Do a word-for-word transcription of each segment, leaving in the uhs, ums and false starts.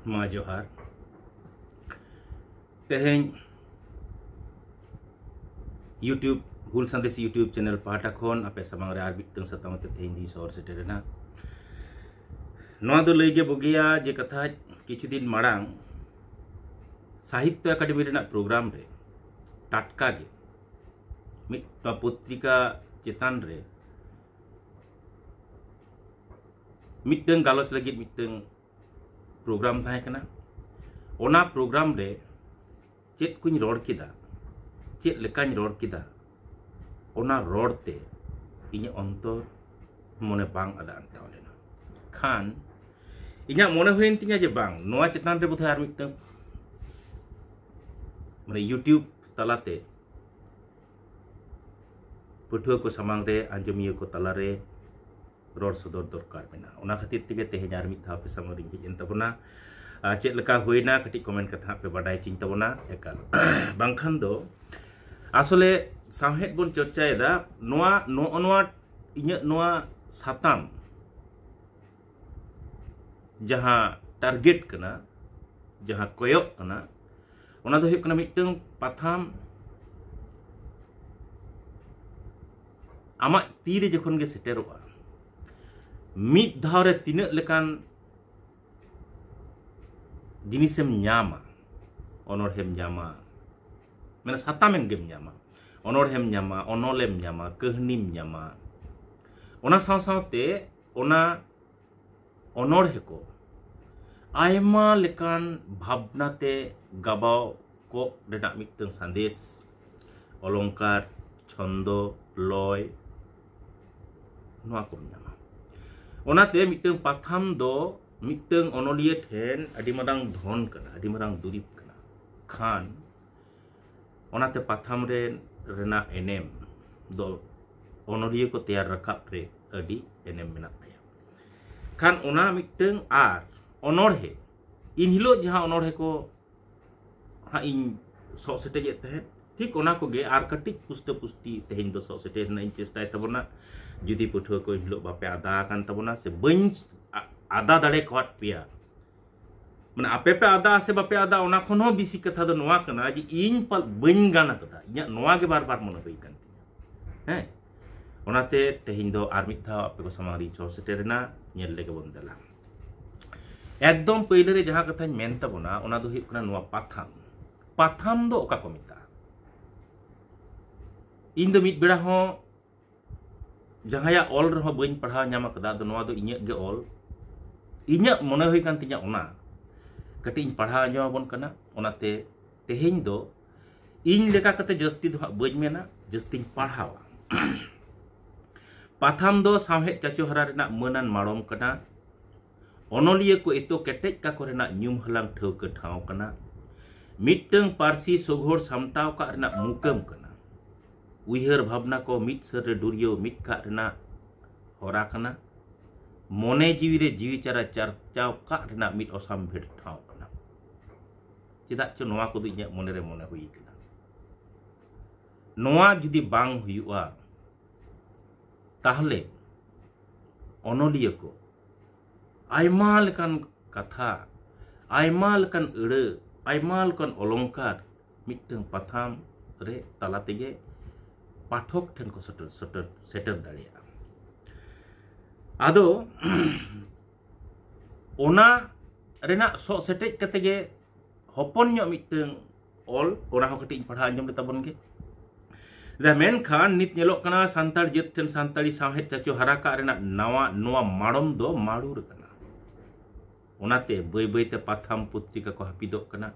ᱢᱟ ᱡᱚᱦᱟᱨ᱾ ᱛᱮᱦᱮᱧ YouTube, ᱦᱩᱞ ᱥᱟᱸᱫᱮᱥ YouTube channel ᱯᱟᱦᱴᱟ ᱠᱷᱚᱱ ᱟᱯᱮ ᱥᱟᱢᱟᱝ ᱨᱮ ᱟᱨ ᱢᱤᱫᱴᱟᱝ ᱥᱟᱛᱟᱢ ᱟᱛᱮ ᱛᱮᱦᱮᱧ ᱫᱩᱧ ᱥᱚᱦᱚᱨ ᱥᱮᱴᱮᱨᱮᱱᱟ᱾ ᱱᱚᱣᱟ ᱫᱚ ᱞᱟᱹᱭ ᱜᱮ ᱵᱩᱜᱤᱭᱟ ᱡᱮ ᱠᱟᱛᱷᱟ, ᱠᱤᱪᱷᱩ ᱫᱤᱱ ᱢᱟᱲᱟᱝ ᱥᱟᱦᱤᱛᱛᱚ ᱮᱠᱟᱰᱮᱢᱤ ᱨᱮᱱᱟᱜ program ᱨᱮ ᱴᱟᱴᱠᱟ ᱜᱮ ᱢᱤᱫ ᱯᱚᱛᱨᱤᱠᱟ ᱪᱮᱛᱟᱱ ᱨᱮ ᱢᱤᱫᱴᱟᱝ ᱜᱟᱞᱚᱪ ᱞᱟᱹᱜᱤᱫ ᱢᱤᱫᱴᱟᱝ program ᱛᱟᱦᱮᱸ ᱠᱟᱱᱟ᱾ ᱚᱱᱟ program ᱨᱮ ᱪᱮᱫ ᱠᱚᱧ ᱨᱚᱲ ᱠᱮᱫᱟ, ᱪᱮᱫ ᱞᱮᱠᱟᱧ ᱨᱚᱲ ᱠᱮᱫᱟ, ᱚᱱᱟ ᱨᱚᱲ ᱛᱮ ᱤᱧᱟᱹᱜ ᱚᱱᱛᱚᱨ ᱢᱚᱱᱮ ᱵᱟᱝ ᱟᱫᱟ ᱟᱱᱴᱟᱣ ᱞᱮᱱᱟ᱾ ᱠᱷᱟᱱ ᱤᱧᱟᱹᱜ ᱢᱚᱱᱮ ᱦᱩᱭᱮᱱ ᱛᱤᱧᱟᱹ ᱡᱮ ᱵᱟᱝ, ᱱᱚᱣᱟ ᱪᱮᱛᱟᱱ ᱨᱮ ᱵᱳᱫᱷᱚᱭ ᱟᱨ ᱢᱤᱫᱴᱟᱝ, ᱢᱟᱱᱮ, YouTube ᱛᱟᱞᱟᱛᱮ ᱯᱟᱹᱴᱷᱩᱣᱟᱹ ᱠᱚ ᱥᱟᱢᱟᱝ ᱨᱮ, ᱟᱸᱡᱚᱢᱤᱭᱟᱹ ᱠᱚ ᱛᱟᱞᱟᱨᱮ ᱨᱚᱲ ᱥᱚᱫᱚᱨ ᱫᱚᱨᱠᱟᱨ ᱢᱮᱱᱟᱜᱼᱟ᱾ ᱚᱱᱟ ᱠᱷᱟᱹᱛᱤᱨ ᱛᱮᱜᱮ ᱛᱮᱦᱮᱧ ᱟᱨ ᱢᱤᱫ ᱫᱷᱟᱣ ᱟᱯᱮ ᱥᱟᱢᱟᱝ ᱨᱤᱧ ᱦᱮᱡ ᱮᱱ ᱛᱟᱵᱚᱱᱟ᱾ ᱟᱨ ᱪᱮᱫ ᱞᱮᱠᱟ ᱦᱩᱭᱱᱟ, ᱠᱟᱹᱴᱤᱡ comment ᱠᱟᱛᱮ ᱦᱟᱸᱜ ᱯᱮ ᱵᱟᱰᱟᱭ ᱦᱚᱪᱚᱧ ᱛᱟᱵᱚᱱᱟ ᱮᱠᱟᱞ᱾ ᱵᱟᱝᱠᱷᱟᱱ ᱫᱚ ᱟᱥᱚᱞᱮ ᱥᱟᱶᱦᱮᱫ ᱵᱚᱱ ᱪᱚᱨᱪᱟᱭᱮᱫᱟ, ᱱᱚᱣᱟ, ᱱᱚᱜᱼᱚ ᱱᱚᱣᱟ ᱤᱧᱟᱹᱜ ᱱᱚᱣᱟ ᱥᱟᱛᱟᱢ ᱡᱟᱦᱟᱸ target ᱠᱟᱱᱟ, ᱡᱟᱦᱟᱸ ᱠᱚᱭᱚᱜ ᱠᱟᱱᱟ, ᱚᱱᱟ ᱫᱚ ᱦᱩᱭᱩᱜ ᱠᱟᱱᱟ ᱢᱤᱫᱴᱟᱝ ᱯᱟᱛᱷᱟᱢ ᱟᱢᱟᱜ ᱛᱤᱨᱮ ᱡᱚᱠᱷᱚᱱ ᱜᱮ ᱥᱮᱴᱮᱨᱚᱜᱼᱟ, ᱢᱤᱫ ᱫᱷᱟᱣ ᱨᱮ ᱛᱤᱱᱟᱹᱜ ᱞᱮᱠᱟᱱ ᱡᱤᱱᱤᱥᱮᱢ ᱧᱟᱢᱟ, ᱚᱱᱚᱬᱦᱮᱢ ᱧᱟᱢᱟ, ᱢᱟᱱᱮ ᱥᱟᱛᱟᱢ ᱜᱮᱢ ᱧᱟᱢᱟ, ᱚᱱᱚᱬᱦᱮᱢ ᱧᱟᱢᱟ, ᱚᱱᱚᱞᱮᱢ ᱧᱟᱢᱟ, ᱠᱟᱹᱦᱱᱤᱢ ᱧᱟᱢᱟ, ᱚᱱᱟ ᱥᱟᱶ ᱥᱟᱶᱛᱮ ᱚᱱᱟ ᱚᱱᱚᱬᱦᱮ ᱠᱚ ᱟᱭᱢᱟ ᱞᱮᱠᱟᱱ ᱵᱷᱟᱵᱽᱱᱟ ᱛᱮ ᱜᱟᱵᱟᱣ ᱠᱚᱜ ᱨᱮᱱᱟᱜ ᱢᱤᱫᱴᱟᱝ ᱥᱟᱸᱫᱮᱥ, ᱚᱞᱚᱝᱠᱟᱨ, ᱪᱷᱚᱱᱫᱚ, ᱞᱚᱭ, ᱱᱚᱣᱟ ᱠᱚᱢ ᱧᱟᱢᱟ᱾ ᱚᱱᱟᱛᱮ ᱢᱤᱫᱴᱟᱝ ᱯᱟᱛᱷᱟᱢ ᱫᱚ ᱢᱤᱫᱴᱟᱝ ᱚᱱᱚᱞᱤᱭᱟᱹ ᱴᱷᱮᱱ ᱟᱹᱰᱤ ᱢᱟᱨᱟᱝ ᱫᱷᱚᱱ ᱠᱟᱱᱟ, ᱟᱹᱰᱤ ᱢᱟᱨᱟᱝ ᱫᱩᱨᱤᱵᱽ ᱠᱟᱱᱟ᱾ ᱠᱷᱟᱱ ᱚᱱᱟᱛᱮ ᱯᱟᱛᱷᱟᱢ ᱨᱮ, ᱨᱮᱱᱟᱜ ᱮᱱᱮᱢ ᱫᱚ ᱚᱱᱚᱞᱤᱭᱟᱹ ᱠᱚ ᱛᱮᱭᱟᱨ ᱨᱟᱠᱟᱵ ᱨᱮ ᱟᱹᱰᱤ ᱮᱱᱮᱢ ᱢᱮᱱᱟᱜ ᱛᱟᱭᱟ᱾ ᱠᱷᱟᱱ ᱚᱱᱟ ᱢᱤᱫᱴᱟᱝ ᱟᱨ ᱚᱱᱚᱬᱦᱮ, ᱤᱱ ᱦᱤᱞᱳᱜ ᱡᱟᱦᱟᱸ ᱚᱱᱚᱬᱦᱮ ᱠᱚ ᱦᱟᱸᱜ ᱤᱧ ᱥᱚᱜ ᱥᱮᱴᱮᱡᱮᱫ ᱛᱟᱦᱮᱸᱫ, ᱴᱷᱤᱠ ᱚᱱᱟ ᱠᱚᱜᱮ ᱟᱨ ᱠᱟᱹᱴᱤᱡ ᱯᱩᱥᱴᱟᱹ ᱯᱩᱥᱴᱤ ᱛᱮᱦᱮᱧ ᱫᱚ ᱥᱚᱜ ᱥᱮᱴᱮᱡ ᱨᱮᱱᱟᱜ ᱤᱧ ᱪᱮᱥᱴᱟᱭ ᱛᱟᱵᱚᱱᱟ᱾ ᱡᱩᱫᱤ ᱯᱟᱹᱴᱷᱩᱣᱟᱹ ᱠᱚ ᱮᱱ ᱦᱤᱞᱳᱜ ᱵᱟᱯᱮ ᱟᱫᱟ ᱟᱠᱟᱱ ᱛᱟᱵᱚᱱᱟ ᱥᱮ ᱵᱟᱹᱧ ᱟ-, ᱟᱫᱟ ᱫᱟᱲᱮ ᱠᱟᱣᱟᱫ ᱯᱮᱭᱟ, ᱢᱟᱱᱮ ᱟᱯᱮ ᱯᱮ ᱟᱫᱟ ᱥᱮ ᱵᱟᱯᱮ ᱟᱫᱟ, ᱚᱱᱟ ᱠᱷᱚᱱ ᱦᱚᱸ ᱵᱮᱥᱤ ᱠᱟᱛᱷᱟ ᱫᱚ ᱱᱚᱣᱟ ᱠᱟᱱᱟ ᱡᱮ ᱤᱧ ᱯᱟᱞ ᱵᱟᱹᱧ ᱜᱟᱱ ᱟᱠᱟᱫᱟ, ᱤᱧᱟᱹᱜ ᱱᱚᱣᱟ ᱜᱮ ᱵᱟᱨ ᱵᱟᱨ ᱢᱚᱱᱮ ᱦᱩᱭ ᱠᱟᱱ ᱛᱤᱧᱟ᱾ ᱦᱮᱸ, ᱚᱱᱟᱛᱮ ᱛᱮᱦᱮᱧ ᱫᱚ ᱟᱨ ᱢᱤᱫ ᱫᱷᱟᱣ ᱟᱯᱮ ᱠᱚ ᱥᱟᱢᱟᱝ ᱨᱤᱧ ᱥᱚᱦᱚᱨ ᱥᱮᱴᱮᱨ ᱮᱱᱟ, ᱧᱮᱞ ᱞᱮᱜᱮ ᱵᱚᱱ ᱫᱮᱞᱟ᱾ ᱮᱠᱫᱚᱢ ᱯᱟᱹᱭᱞᱟᱹ ᱨᱮ ᱡᱟᱦᱟᱸ ᱠᱟᱛᱷᱟᱧ ᱢᱮᱱ ᱛᱟᱵᱚᱱᱟ, ᱚᱱᱟ ᱫᱚ ᱦᱩᱭᱩᱜ ᱠᱟᱱᱟ ᱱᱚᱣᱟ ᱯᱟᱛᱷᱟᱢ᱾ ᱯᱟᱛᱷᱟᱢ ᱫᱚ ᱚᱠᱟ ᱠᱚ ᱢᱮᱛᱟᱜᱼᱟ? ᱤᱧ ᱫᱚ ᱢᱤᱫ ᱵᱮᱲᱟ ᱦᱚᱸ ᱡᱟᱦᱟᱸᱭᱟᱜ ᱚᱞ ᱨᱮᱦᱚᱸ ᱵᱟᱹᱧ ᱯᱟᱲᱦᱟᱣ ᱧᱟᱢ ᱟᱠᱟᱫᱟ᱾ ᱟᱫᱚ ᱱᱚᱣᱟ ᱫᱚ ᱤᱧᱟᱹᱜ ᱜᱮ ᱚᱞ, ᱤᱧᱟᱹᱜ ᱢᱚᱱᱮ ᱦᱩᱭ ᱠᱟᱱ ᱛᱤᱧᱟᱹ, ᱚᱱᱟ ᱠᱟᱹᱴᱤᱡ ᱤᱧ ᱯᱟᱲᱦᱟᱣ ᱟᱸᱡᱚᱢ ᱟᱵᱚᱱ ᱠᱟᱱᱟ᱾ ᱚᱱᱟᱛᱮ ᱛᱮᱦᱮᱧ ᱫᱚ ᱤᱧ ᱞᱮᱠᱟ ᱠᱟᱛᱮ ᱡᱟᱹᱥᱛᱤ ᱫᱚ ᱦᱟᱸᱜ ᱵᱟᱹᱧ ᱢᱮᱱᱟ, ᱡᱟᱹᱥᱛᱤᱧ ᱯᱟᱲᱦᱟᱣᱟ᱾ ᱯᱟᱛᱷᱟᱢ ᱫᱚ ᱥᱟᱶᱦᱮᱫ ᱪᱟᱪᱳ ᱦᱟᱨᱟ ᱨᱮᱱᱟᱜ ᱢᱟᱹᱱᱟᱱ ᱢᱟᱲᱚᱢ ᱠᱟᱱᱟ᱾ ᱚᱱᱚᱞᱤᱭᱟᱹ ᱠᱚ ᱮᱛᱚ ᱠᱮᱴᱮᱡ ᱠᱟᱠᱚ ᱨᱮᱱᱟᱜ ᱧᱩᱢ ᱦᱟᱞᱟᱝ ᱴᱷᱟᱹᱣᱠᱟᱹ ᱴᱷᱟᱶ ᱠᱟᱱᱟ᱾ ᱢᱤᱫᱴᱟᱹᱝ ᱯᱟᱹᱨᱥᱤ ᱥᱚᱜᱷᱚᱲ ᱥᱟᱢᱴᱟᱣ ᱠᱟᱜ ᱨᱮᱱᱟᱜ ᱢᱩᱠᱟᱹᱢ ᱠᱟᱱᱟ᱾ ᱩᱭᱦᱟᱹᱨ ᱵᱷᱟᱵᱽᱱᱟ ᱠᱚ ᱢᱤᱫ ᱥᱟᱹᱨ ᱨᱮ ᱰᱩᱨᱤᱭᱟᱹᱣ ᱢᱤᱫ ᱠᱟᱜ ᱨᱮᱱᱟᱜ ᱦᱚᱨᱟ ᱠᱟᱱᱟ᱾ ᱢᱚᱱᱮ ᱡᱤᱣᱤ ᱨᱮ ᱡᱤᱣᱤ ᱪᱟᱨᱟ ᱪᱟᱨᱪᱟᱣ ᱠᱟᱜ ᱨᱮᱱᱟᱜ ᱢᱤᱫ ᱚᱥᱟᱢᱵᱷᱮᱲ ᱴᱷᱟᱶ ᱠᱟᱱᱟ᱾ ᱪᱮᱫᱟᱜ ᱪᱚ ᱱᱚᱣᱟ ᱠᱚᱫᱚ ᱤᱧᱟᱹᱜ ᱢᱚᱱᱮ ᱨᱮ ᱢᱚᱱᱮ ᱦᱩᱭ ᱠᱟᱱᱟ, ᱱᱚᱣᱟ ᱡᱩᱫᱤ ᱵᱟᱝ ᱦᱩᱭᱩᱜᱼᱟ, ᱛᱟᱦᱞᱮ ᱚᱱᱚᱞᱤᱭᱟᱹ ᱠᱚ ᱟᱭᱢᱟ ᱞᱮᱠᱟᱱ ᱠᱟᱛᱷᱟ, ᱟᱭᱢᱟ ᱞᱮᱠᱟᱱ ᱟᱹᱲᱟᱹ, ᱟᱭᱢᱟ ᱞᱮᱠᱟᱱ ᱚᱞᱚᱝᱠᱟᱨ ᱢᱤᱫᱴᱟᱝ ᱯᱟᱛᱷᱟᱢ ᱨᱮ ᱛᱟᱞᱟ ᱛᱮᱜᱮ ᱯᱟᱴᱷᱚᱠ ᱴᱷᱮᱱ ᱠᱚ ᱥᱮᱴᱮᱨ, ᱥᱮᱴᱮᱨ, ᱥᱮᱴᱮᱨ ᱫᱟᱲᱮᱭᱟᱜᱼᱟ᱾ ᱟᱫᱚ ᱚᱱᱟ ᱨᱮᱱᱟᱜ ᱥᱚᱜ ᱥᱮᱴᱮᱡ ᱠᱟᱛᱮ ᱜᱮ ᱦᱚᱯᱚᱱ ᱧᱚᱜ ᱢᱤᱫᱴᱟᱝ ᱚᱞ, ᱚᱱᱟ ᱦᱚᱸ ᱠᱟᱹᱴᱤᱡ ᱤᱧ ᱯᱟᱲᱦᱟᱣ ᱟᱸᱡᱚᱢ ᱞᱮ ᱛᱟᱵᱚᱱ ᱜᱮ᱾ ᱫᱟ ᱢᱮᱱᱠᱷᱟᱱ ᱱᱤᱛ ᱧᱮᱞᱚᱜ ᱠᱟᱱᱟ ᱥᱟᱱᱛᱟᱲ ᱡᱟᱹᱛ ᱴᱷᱮᱱ ᱥᱟᱱᱛᱟᱲᱤ ᱥᱟᱶᱦᱮᱫ ᱪᱟᱪᱳ ᱦᱟᱨᱟ ᱠᱟᱜ ᱨᱮᱱᱟᱜ ᱱᱟᱣᱟ ᱱᱚᱣᱟ ᱢᱟᱲᱚᱢ ᱫᱚ ᱢᱟᱲᱩᱨ ᱠᱟᱱᱟ᱾ ᱚᱱᱟᱛᱮ ᱵᱟᱹᱭ ᱵᱟᱹᱭᱛᱮ ᱯᱟᱛᱷᱟᱢ ᱯᱚᱛᱨᱤᱠᱟ ᱠᱚ ᱦᱟᱹᱯᱤᱫᱚᱜ ᱠᱟᱱᱟ᱾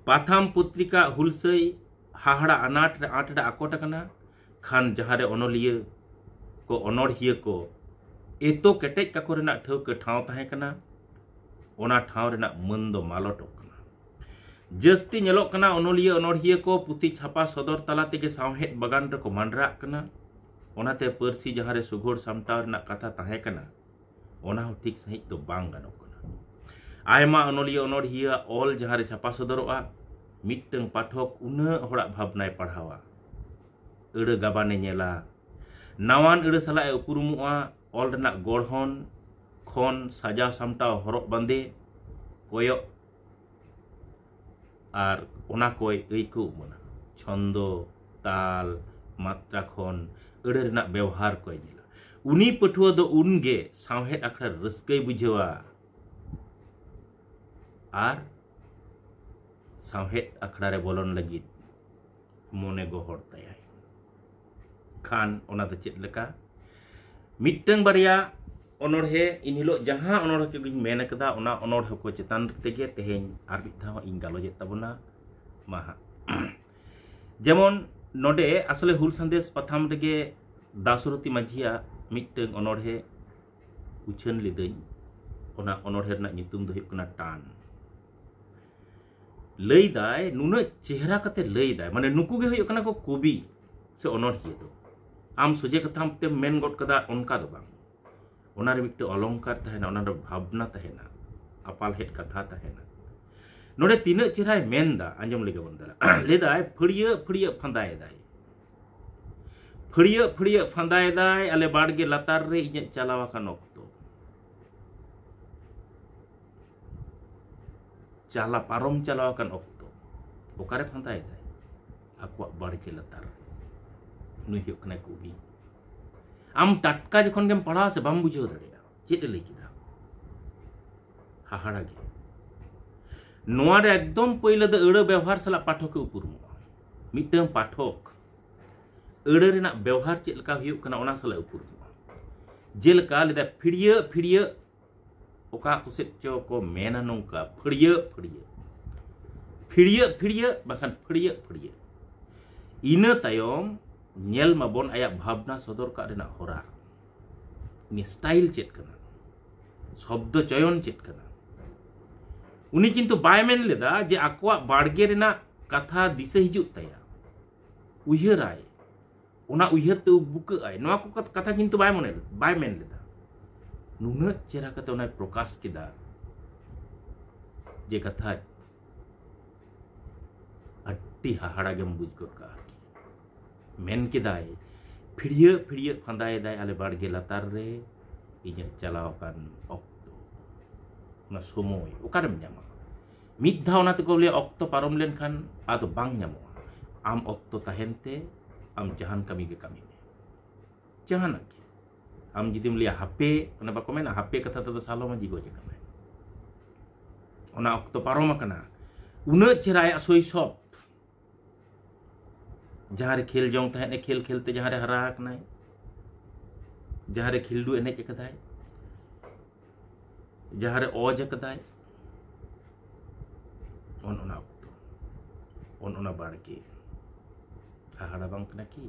ᱯᱟᱛᱷᱟᱢ ᱯᱚᱛᱨᱤᱠᱟ ᱦᱩᱞᱥᱟᱹᱭ ᱦᱟᱦᱟᱲᱟ ᱟᱱᱟᱴ ᱨᱮ ᱟᱸᱴ ᱨᱮ ᱟᱠᱚᱴ ᱟᱠᱟᱱᱟ᱾ ᱠᱷᱟᱱ ᱡᱟᱦᱟᱸᱨᱮ ᱚᱱᱚᱞᱤᱭᱟᱹ ᱠᱚ, ᱚᱱᱚᱲᱦᱤᱭᱟᱹ ᱠᱚ ᱮᱛᱚ ᱠᱮᱴᱮᱡ ᱠᱟᱠᱚ ᱨᱮᱱᱟᱜ ᱴᱷᱟᱹᱣᱠᱟᱹ ᱴᱷᱟᱶ ᱛᱟᱦᱮᱸ ᱠᱟᱱᱟ, ᱚᱱᱟ ᱴᱷᱟᱶ ᱨᱮᱱᱟᱜ ᱢᱟᱹᱱ ᱫᱚ ᱢᱟᱞᱚᱴᱚᱜ ᱠᱟᱱᱟ᱾ ᱡᱟᱹᱥᱛᱤ ᱧᱮᱞᱚᱜ ᱠᱟᱱᱟ ᱚᱱᱚᱞᱤᱭᱟᱹ ᱚᱱᱚᱲᱦᱤᱭᱟᱹ ᱠᱚ ᱯᱩᱛᱷᱤ ᱪᱷᱟᱯᱟ ᱥᱚᱫᱚᱨ ᱛᱟᱞᱟ ᱛᱮᱜᱮ ᱥᱟᱶᱦᱮᱫ ᱵᱟᱜᱟᱱ ᱨᱮᱠᱚ ᱢᱟᱸᱰᱨᱟᱜ ᱠᱟᱱᱟ᱾ ᱚᱱᱟᱛᱮ ᱯᱟᱹᱨᱥᱤ ᱡᱟᱦᱟᱸᱨᱮ ᱥᱩᱜᱷᱚᱲ ᱥᱟᱢᱴᱟᱣ ᱨᱮᱱᱟᱜ ᱠᱟᱛᱷᱟ ᱛᱟᱦᱮᱸ ᱠᱟᱱᱟ, ᱚᱱᱟ ᱦᱚᱸ ᱴᱷᱤᱠ ᱥᱟᱺᱦᱤᱡ ᱫᱚ ᱵᱟᱝ ᱜᱟᱱᱚᱜ ᱠᱟᱱᱟ᱾ ᱟᱭᱢᱟ ᱚᱱᱚᱞᱤᱭᱟᱹ ᱚᱱᱚᱲᱦᱤᱭᱟᱹᱣᱟᱜ ᱚᱞ ᱡᱟᱦᱟᱸᱨᱮ ᱪᱷᱟᱯᱟ ᱥᱚᱫᱚᱨᱚᱜᱼᱟ, ᱢᱤᱫᱴᱟᱝ ᱯᱟᱴᱷᱚᱠ ᱩᱱᱟᱹᱜ ᱦᱚᱲᱟᱜ ᱵᱷᱟᱵᱽᱱᱟᱭ ᱯᱟᱲᱦᱟᱣᱟ, ᱟᱹᱲᱟᱹ ᱜᱟᱵᱟᱱᱮ ᱧᱮᱞᱟ, ᱱᱟᱣᱟᱱ ᱟᱹᱲᱟᱹ ᱥᱟᱞᱟᱜ ᱮ ᱩᱯᱨᱩᱢᱚᱜᱼᱟ, ᱚᱞ ᱨᱮᱱᱟᱜ ᱜᱚᱲᱦᱚᱱ ᱠᱷᱚᱱ ᱥᱟᱡᱟᱣ ᱥᱟᱢᱴᱟᱣ, ᱦᱚᱨᱚᱜ ᱵᱟᱸᱫᱮ, ᱠᱚᱭᱚᱜ ᱟᱨ ᱚᱱᱟ ᱠᱚᱭ ᱟᱹᱭᱠᱟᱹᱣ ᱢᱟᱱᱟ᱾ ᱪᱷᱚᱱᱫᱚ, ᱛᱟᱞ, ᱢᱟᱛᱨᱟ ᱠᱷᱚᱱ ᱟᱹᱲᱟᱹ ᱨᱮᱱᱟᱜ ᱵᱮᱣᱦᱟᱨ ᱠᱚᱭ ᱧᱮᱞᱟ᱾ ᱩᱱᱤ ᱯᱟᱹᱴᱷᱩᱣᱟᱹ ᱫᱚ ᱩᱱᱜᱮ ᱥᱟᱶᱦᱮᱫ ᱟᱠᱷᱲᱟ ᱨᱮ ᱨᱟᱹᱥᱠᱟᱹᱭ ᱵᱩᱡᱷᱟᱹᱣᱟ ᱟᱨ ᱥᱟᱶᱦᱮᱫ ᱟᱠᱷᱲᱟ ᱨᱮ ᱵᱚᱞᱚᱱ ᱞᱟᱹᱜᱤᱫ ᱢᱚᱱᱮ ᱜᱚᱦᱚᱲ ᱛᱟᱭᱟᱭ᱾ ᱠᱷᱟᱱ ᱚᱱᱟ ᱫᱚ ᱪᱮᱫ ᱞᱮᱠᱟ? ᱢᱤᱫᱴᱟᱝ ᱵᱟᱨᱭᱟ ᱚᱱᱚᱬᱦᱮ, ᱤᱱ ᱦᱤᱞᱳᱜ ᱡᱟᱦᱟᱸ ᱚᱱᱚᱬᱦᱮ ᱠᱚᱜᱮᱧ ᱢᱮᱱ ᱟᱠᱟᱫᱟ, ᱚᱱᱟ ᱚᱱᱚᱬᱦᱮ ᱠᱚ ᱪᱮᱛᱟᱱ ᱛᱮᱜᱮ ᱛᱮᱦᱮᱧ ᱟᱨ ᱢᱤᱫ ᱫᱷᱟᱣ ᱤᱧ ᱜᱟᱞᱚᱪᱮᱫ ᱛᱟᱵᱚᱱᱟ᱾ ᱢᱟ ᱦᱟᱸᱜ᱾ ᱡᱮᱢᱚᱱ ᱱᱚᱰᱮ ᱟᱥᱚᱞᱮ ᱦᱩᱞ ᱥᱟᱸᱫᱮᱥ ᱯᱟᱛᱷᱟᱢ ᱨᱮᱜᱮ ᱫᱟᱥᱚᱨᱚᱛᱷᱤ ᱢᱟᱹᱡᱷᱤᱭᱟᱜ ᱢᱤᱫᱴᱟᱝ ᱚᱱᱚᱬᱦᱮ ᱩᱪᱷᱟᱹᱱ ᱞᱤᱫᱟᱹᱧ᱾ ᱚᱱᱟ ᱚᱱᱚᱬᱦᱮ ᱨᱮᱱᱟᱜ ᱧᱩᱛᱩᱢ ᱫᱚ ᱦᱩᱭᱩᱜ ᱠᱟᱱᱟ ᱴᱟᱱ᱾ ᱞᱟᱹᱭ ᱫᱟᱭ, ᱱᱩᱱᱟᱹᱜ ᱪᱮᱦᱨᱟ ᱠᱟᱛᱮ ᱞᱟᱹᱭ ᱫᱟᱭ, ᱢᱟᱱᱮ ᱱᱩᱠᱩ ᱜᱮ ᱦᱩᱭᱩᱜ ᱠᱟᱱᱟ ᱠᱚ ᱠᱚᱵᱤ ᱥᱮ ᱚᱱᱚᱬᱦᱤᱭᱟᱹ ᱫᱚ᱾ ᱟᱢ ᱥᱚᱡᱷᱮ ᱠᱟᱛᱷᱟᱢ ᱛᱮᱢ ᱢᱮᱱ ᱜᱚᱫ ᱠᱟᱫᱟ, ᱚᱱᱠᱟ ᱫᱚ ᱵᱟᱝ᱾ ᱚᱱᱟ ᱨᱮ ᱢᱤᱫᱴᱟᱝ ᱚᱞᱚᱝᱠᱟᱨ ᱛᱟᱦᱮᱱᱟ, ᱚᱱᱟ ᱨᱮ ᱵᱷᱟᱵᱽᱱᱟ ᱛᱟᱦᱮᱱᱟ, ᱟᱯᱟᱞᱦᱮᱫ ᱠᱟᱛᱷᱟ ᱛᱟᱦᱮᱱᱟ᱾ ᱱᱚᱰᱮ ᱛᱤᱱᱟᱹᱜ ᱪᱮᱦᱨᱟᱭ ᱢᱮᱱ ᱫᱟ, ᱟᱸᱡᱚᱢ ᱞᱮᱜᱮ ᱵᱚᱱ ᱫᱮᱞᱟ᱾ ᱞᱟᱹᱭ ᱫᱟᱭ, ᱯᱷᱟᱹᱲᱭᱟᱹᱜ ᱯᱷᱟᱹᱲᱭᱟᱹᱜ ᱯᱷᱟᱸᱫᱟᱭ ᱫᱟᱭ, ᱯᱷᱟᱹᱲᱭᱟᱹᱜ ᱯᱷᱟᱹᱲᱭᱟᱹᱜ ᱯᱷᱟᱸᱫᱟᱭ ᱫᱟᱭ ᱟᱞᱮ ᱵᱟᱲᱜᱮ ᱞᱟᱛᱟᱨ ᱨᱮ ᱤᱧᱟᱹᱜ ᱪᱟᱞᱟᱣ ᱟᱠᱟᱱ ᱚᱠᱛᱚ᱾ ᱪᱟᱞᱟ ᱯᱟᱨᱚᱢ ᱪᱟᱞᱟᱣ ᱟᱠᱟᱱ ᱚᱠᱛᱚ᱾ ᱚᱠᱟᱨᱮ ᱯᱷᱟᱸᱫᱟᱭ ᱫᱟᱭ? ᱟᱠᱚᱣᱟᱜ ᱵᱟᱲᱜᱮ ᱞᱟᱛᱟᱨ ᱨᱮ᱾ ᱱᱩᱭ ᱦᱩᱭᱩᱜ ᱠᱟᱱᱟᱭ ᱠᱚᱵᱤ᱾ ᱟᱢ ᱴᱟᱴᱠᱟ ᱡᱚᱠᱷᱚᱱ ᱜᱮᱢ ᱯᱟᱲᱦᱟᱣᱟ ᱥᱮ, ᱵᱟᱢ ᱵᱩᱡᱷᱟᱹᱣ ᱫᱟᱲᱮᱭᱟᱜᱼᱟ ᱪᱮᱫ ᱮ ᱞᱟᱹᱭ ᱠᱮᱫᱟ᱾ ᱦᱟᱦᱟᱲᱟ ᱜᱮ᱾ ᱱᱚᱣᱟ ᱨᱮ ᱮᱠᱫᱚᱢ ᱯᱳᱭᱞᱳ ᱫᱚ ᱟᱹᱲᱟᱹ ᱵᱮᱣᱦᱟᱨ ᱥᱟᱞᱟᱜ ᱯᱟᱴᱷᱚᱠ ᱮ ᱩᱯᱨᱩᱢᱚᱜᱼᱟ᱾ ᱢᱤᱫᱴᱟᱝ ᱯᱟᱴᱷᱚᱠ ᱟᱹᱲᱟᱹ ᱨᱮᱱᱟᱜ ᱵᱮᱣᱦᱟᱨ ᱪᱮᱫ ᱞᱮᱠᱟ ᱦᱩᱭᱩᱜ ᱠᱟᱱᱟ, ᱚᱱᱟ ᱥᱟᱞᱟᱜ ᱩᱯᱨᱩᱢᱚᱜᱼᱟ᱾ ᱡᱮᱞᱮᱠᱟ ᱞᱟᱹᱭᱫᱟ, ᱯᱷᱤᱲᱭᱟᱹᱜ ᱯᱷᱤᱲᱭᱟᱹᱜ, ᱚᱠᱟ ᱠᱚᱥᱮᱫ ᱪᱚ ᱠᱚ ᱢᱮᱱᱟ ᱱᱚᱝᱠᱟ, ᱯᱷᱟᱹᱲᱭᱟᱹᱜ ᱯᱷᱟᱹᱲᱭᱟᱹᱜ, ᱯᱷᱤᱲᱭᱟᱹᱜ ᱯᱷᱤᱲᱭᱟᱹᱜ, ᱵᱟᱠᱷᱟᱱ ᱯᱷᱟᱹᱲᱭᱟᱹᱜ ᱯᱷᱟᱹᱲᱭᱟᱹᱜ᱾ ᱤᱱᱟᱹ ᱛᱟᱭᱚᱢ ᱧᱮᱞ ᱢᱟᱵᱚᱱ ᱟᱭᱟᱜ ᱵᱷᱟᱵᱽᱱᱟ ᱥᱚᱫᱚᱨ ᱠᱟᱜ ᱨᱮᱱᱟᱜ ᱦᱚᱨᱟ, ᱩᱱᱤ ᱥᱴᱟᱭᱤᱞ ᱪᱮᱫ ᱠᱟᱱᱟ, ᱥᱚᱵᱫᱚ ᱪᱚᱭᱚᱱ ᱪᱮᱫ ᱠᱟᱱᱟ᱾ ᱩᱱᱤ ᱠᱤᱱᱛᱩ ᱵᱟᱭ ᱢᱮᱱ ᱞᱮᱫᱟ ᱡᱮ ᱟᱠᱚᱣᱟᱜ ᱵᱟᱲᱜᱮ ᱨᱮᱱᱟᱜ ᱠᱟᱛᱷᱟ ᱫᱤᱥᱟᱹ ᱦᱤᱡᱩᱜ ᱛᱟᱭᱟ, ᱩᱭᱦᱟᱹᱨᱟᱭ, ᱚᱱᱟ ᱩᱭᱦᱟᱹᱨ ᱛᱮ ᱩᱵ ᱵᱩᱠᱟᱹᱜ ᱟᱭ, ᱱᱚᱣᱟ ᱠᱚ ᱠᱟᱛ-, ᱠᱟᱛᱷᱟ ᱠᱤᱱᱛᱩ ᱵᱟᱭ ᱢᱚᱱᱮ ᱞᱮᱫ-, ᱵᱟᱭ ᱢᱮᱱ ᱞᱮᱫᱟ᱾ ᱱᱩᱱᱟᱹᱜ ᱪᱮᱦᱨᱟ ᱠᱟᱛᱮ ᱚᱱᱟᱭ ᱯᱨᱚᱠᱟᱥ ᱠᱮᱫᱟ ᱡᱮ ᱠᱟᱛᱷᱟ ᱟᱹᱰᱤ ᱦᱟᱦᱟᱲᱟ ᱜᱮᱢ ᱵᱩᱡᱽ ᱜᱚᱫ ᱠᱟᱜᱼᱟ ᱟᱨᱠᱤ᱾ ᱢᱮᱱ ᱠᱮᱫᱟᱭ, ᱯᱷᱤᱲᱭᱟᱹᱜ ᱯᱷᱤᱲᱭᱟᱹᱜ ᱯᱷᱟᱸᱫᱟᱭᱮᱫᱟᱭ ᱟᱞᱮ ᱵᱟᱲᱜᱮ ᱞᱟᱛᱟᱨ ᱨᱮ ᱤᱧᱟᱹᱜ ᱪᱟᱞᱟᱣ ᱟᱠᱟᱱ ᱚᱠᱛᱚ᱾ ᱚᱱᱟ ᱥᱚᱢᱚᱭ ᱚᱠᱟᱨᱮᱢ ᱧᱟᱢᱟ? ᱢᱤᱫ ᱫᱷᱟᱣ ᱚᱱᱟ ᱛᱮᱠᱚ ᱞᱟᱹᱭᱟ ᱚᱠᱛᱚ ᱯᱟᱨᱚᱢ ᱞᱮᱱᱠᱷᱟᱱ ᱟᱫᱚ ᱵᱟᱝ ᱧᱟᱢᱚᱜᱼᱟ᱾ ᱟᱢ ᱚᱠᱛᱚ ᱛᱟᱦᱮᱱ ᱛᱮ ᱟᱢ ᱡᱟᱦᱟᱱ ᱠᱟᱹᱢᱤ ᱜᱮ ᱠᱟᱹᱢᱤ ᱢᱮ, ᱡᱟᱦᱟᱱᱟᱜ ᱜᱮ᱾ ᱟᱢ ᱡᱩᱫᱤᱢ ᱞᱟᱹᱭᱟ ᱦᱟᱯᱮ, ᱚᱱᱟ ᱵᱟᱠᱚ ᱢᱮᱱᱟ ᱦᱟᱯᱮ ᱠᱟᱛᱷᱟ ᱛᱮᱫᱚ ᱥᱟᱞᱚ ᱢᱟᱹᱡᱷᱤ ᱜᱚᱡ ᱟᱠᱟᱱᱟᱭ, ᱚᱱᱟ ᱚᱠᱛᱚ ᱯᱟᱨᱚᱢ ᱟᱠᱟᱱᱟ᱾ ᱩᱱᱟᱹᱜ ᱪᱮᱦᱨᱟ ᱟᱭᱟᱜ ᱥᱳᱭᱥᱚᱵ, ᱡᱟᱦᱟᱸ ᱨᱮ ᱠᱷᱮᱞ ᱡᱚᱝ ᱛᱟᱦᱮᱸᱫ ᱮ, ᱠᱷᱮᱞ ᱠᱷᱮᱞ ᱛᱮ ᱡᱟᱦᱟᱸ ᱨᱮ ᱦᱟᱨᱟ ᱟᱠᱟᱱᱟᱭ, ᱡᱟᱦᱟᱸ ᱨᱮ ᱠᱷᱤᱞᱰᱩ ᱮᱱᱮᱡ ᱟᱠᱟᱫᱟᱭ, ᱡᱟᱦᱟᱸ ᱨᱮ ᱚᱡᱽ ᱟᱠᱟᱫᱟᱭ, ᱚᱱ ᱚᱱᱟ ᱚᱠᱛᱚ, ᱚᱱ ᱚᱱᱟ ᱵᱟᱲᱜᱮ ᱦᱟᱦᱟᱲᱟ ᱵᱟᱝ ᱠᱟᱱᱟ ᱠᱤ?